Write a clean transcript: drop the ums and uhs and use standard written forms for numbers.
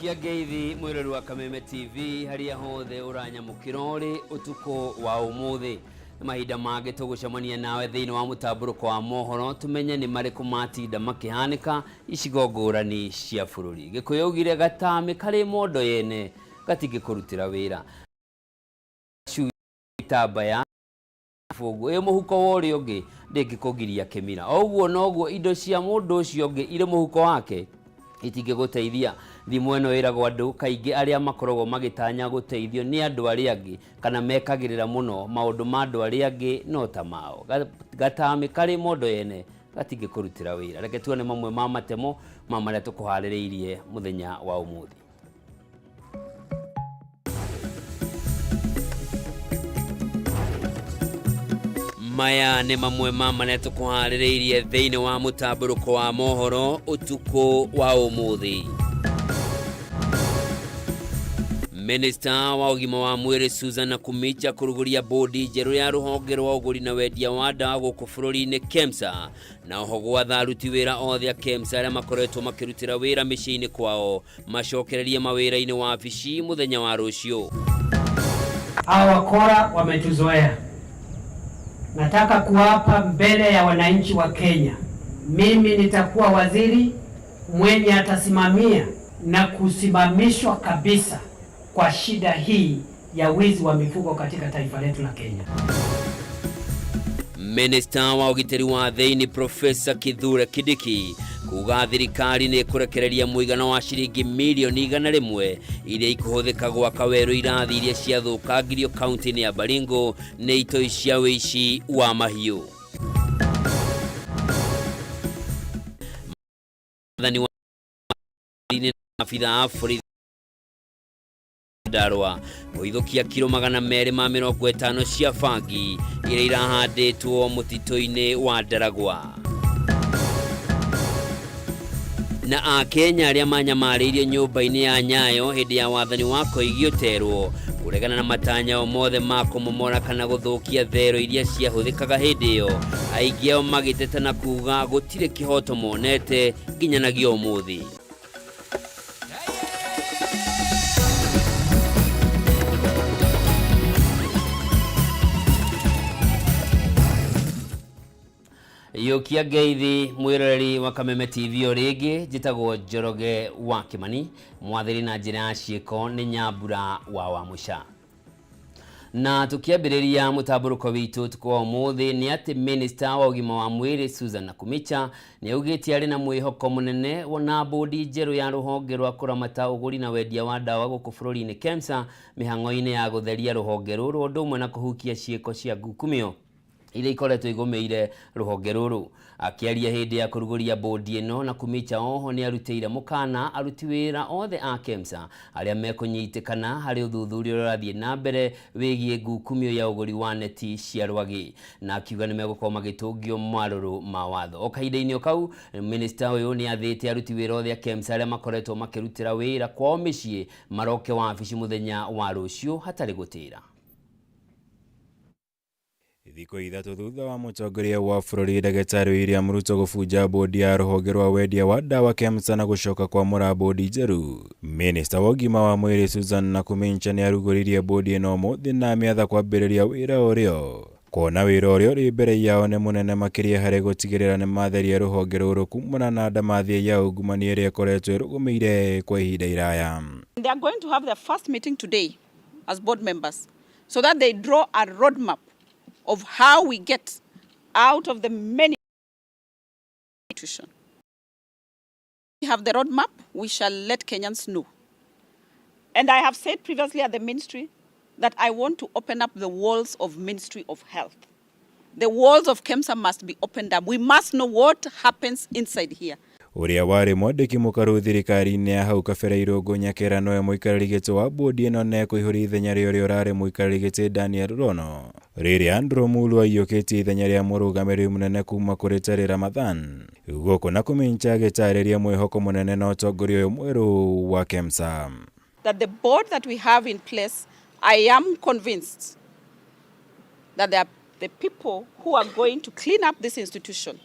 Yũkia ngeithi mwĩrori wa Kameme TV harĩa hothe ũranyamũkĩra ũrĩ ũtukũ wa ũmũthĩ. Nĩ mahinda mangĩ tũgũcemania nawe thĩinĩ wa mũtambũrũko wa mohoro tũmenye nĩ marĩkũ matinda makĩhanĩka icigo ngũrani cia bũrũri. Gĩkũyũ augire gatamĩ karĩ mondo yene gatingĩkũrutĩra wĩra. Cui itambaya bũngũ ĩ mũhuko wa ũrĩa ũngĩ ndĩngĩkũgiria kĩmira. O ũguo noguo indo cia mũndũ ũcio ũngĩ irĩ mũhuko wake itingĩgũteithia. Thimo ĩno ĩragwo andũ kaingĩ arĩa makoragwo magĩtanya gũteithio nĩ andũ arĩa angĩ kana mekagĩrĩra mũno maũndũ ma andũ arĩa angĩ no ta mao. Gatamĩ karĩ mondo yene gatingĩkũrutĩra wĩra. Reke tuone mamwe ma matemo ma marĩa tũkũharĩrĩirie mũthenya wa ũmũthĩ. Maya nĩ mamwe ma marĩa tũkũharĩrĩirie thĩinĩ wa mũtambũrũko wa mohoro ũtukũ wa ũmũthĩ. Minista wa ũgima wa mwĩrĩ Susan Nakhumicha kũrugũria bũndi njerũ ya rũhonge rwa ũgũri na wendia wa ndawa gũkũ bũrũri-inĩ KEMSA, na oho gwatha aruti wĩra othe a KEMSA arĩa makoretwo makĩrutĩra wĩra mĩciĩ-inĩ kwao macokererie mawĩra-inĩ wabici mũthenya wa rũciũ. Hawa wakora wametuzoea. Nataka kuapa mbele ya wananchi wa Kenya, mimi nitakuwa waziri mwenye atasimamia na kusimamishwa kabisa kwa shida hii ya wizi wa mifugo katika taifa letu la Kenya. Minista wa ũgitĩri wa thĩinĩ Profesa Kithure Kindiki kuga thirikari nĩ ĩkũrekereria mũigana wa ciringi mirioni 100 iria ikũhũthĩka gwaka werũ irathi iria ciathũkangirio kaunti-inĩ ya Baringo nĩ itoi cia wĩici wa mahiũ. Maathani wa abithaa a borithi Nyandarua kũhithũkia kiro 250 cia bangi iria irahandĩtwo mũtitũ-inĩ wa Ndaragwa. Na Akenya arĩa manyamarĩirio nyũmba-inĩ ya Nyayo hĩndĩ ya wathani wa Koigi Oterwo kũregana na matanya o mothe ma kũmomora kana gũthũkia thero iria ciahũthĩkaga hĩndĩ ĩyo, aingĩ ao magĩteta na kuga gũtirĩ kĩhoto monete nginyanagia ũmũthĩ. Yũkia ngeithi mwĩroreri wa Kameme TV o rĩngĩ, njĩtagwo Njoroge wa Kĩmani, mwathĩri na njĩra ya ciĩko nĩ Nyambura wa Wamũca. Na tũkĩambĩrĩria mũtambũrũko witũ ũtukũ wa ũmũthĩ nĩ atĩ minista wa ũgima wa mwĩrĩ Susan Nakhumicha nĩ augĩte arĩ na mwĩhoko mũnene na bũndi njerũ ya rũhonge rwa kũramata ũgũri na wendia wa ndawa gũkũ bũrũri-inĩ KEMSA mĩhang'o-inĩ ya gũtheria rũhonge rũrũ ũndũ ũmwe na kũhukia ciĩko cia ngukumio iria ikoretwo igũmĩire rũhonge rũrũ. Akĩaria hĩndĩ ya kũrugũria bũndi ĩno, Nakhumicha oho nĩ arutĩire mũkana aruti wĩra othe a KEMSA arĩa mekũnyitĩkana harĩ ũthuthuria ũrĩa ũrathiĩ na mbere wĩgiĩ ngukumio ya ũgũri wa neti cia rwagĩ, na akiuga nĩ megũkorwo magĩtũngio marũrũ ma watho. O kahinda-inĩ o kau, minista ũyũ nĩ athĩte aruti wĩra othe a KEMSA arĩa makoretwo makĩrutĩra wĩra kwao mĩciĩ maroke wabici mũthenya wa rũciũ hatarĩ gũtĩra. Thikũ 3 thutha wa mũtongoria wa bũrũri ndagĩtarĩ William Ruto gũbunja bũndi ya rũhonge rwa wendia wa ndawa KEMSA na gũcoka kwamũra bũndi njerũ, minista wa ũgima wa mwĩrĩ Susan Nakhumicha nĩ arugũririe bũndi ĩno ũmũthĩ na amĩatha kwambĩrĩria wĩra ũrĩo. Kuona wĩra ũrĩa ũrĩ mbere yao nĩ mũnene makĩria harĩ gũtigĩrĩra nĩ matheria rũhonge rũrũ kumana na ndamathia ya ungumania ĩrĩa ĩkoretwo ĩrũgũmĩire kwa ihinda iraya. They are going to have their first meeting today as board members so that they draw a roadmap of how we get out of the many institutions. We have the roadmap, we shall let Kenyans know. And I have said previously at the ministry that I want to open up the walls of Ministry of Health. The walls of KEMSA must be opened up. We must know what happens inside here. Ũrĩa warĩ mwandĩki mũkaru thirikari-inĩ ya hau kabere Irũngũ Nyakera nowe mũikarĩri gĩtĩ wa bũndi ĩno na ekũihũria ithenya rĩa ũrĩa ũrarĩ mũikarĩri gĩtĩ Daniel Rono. Rĩrĩa Andrew Mulu aiyũkĩtie ithenya rĩa mũrũgamĩrĩri mũnene kuma kũrĩ Terry Ramadhan. Gũkũ Nakhumicha agĩtarĩria mwĩhoko mũnene na ũtongoria ũyũ mwerũ wa KEMSA. That the board that we have in place, I am convinced that they are the people who are going to clean up this institution.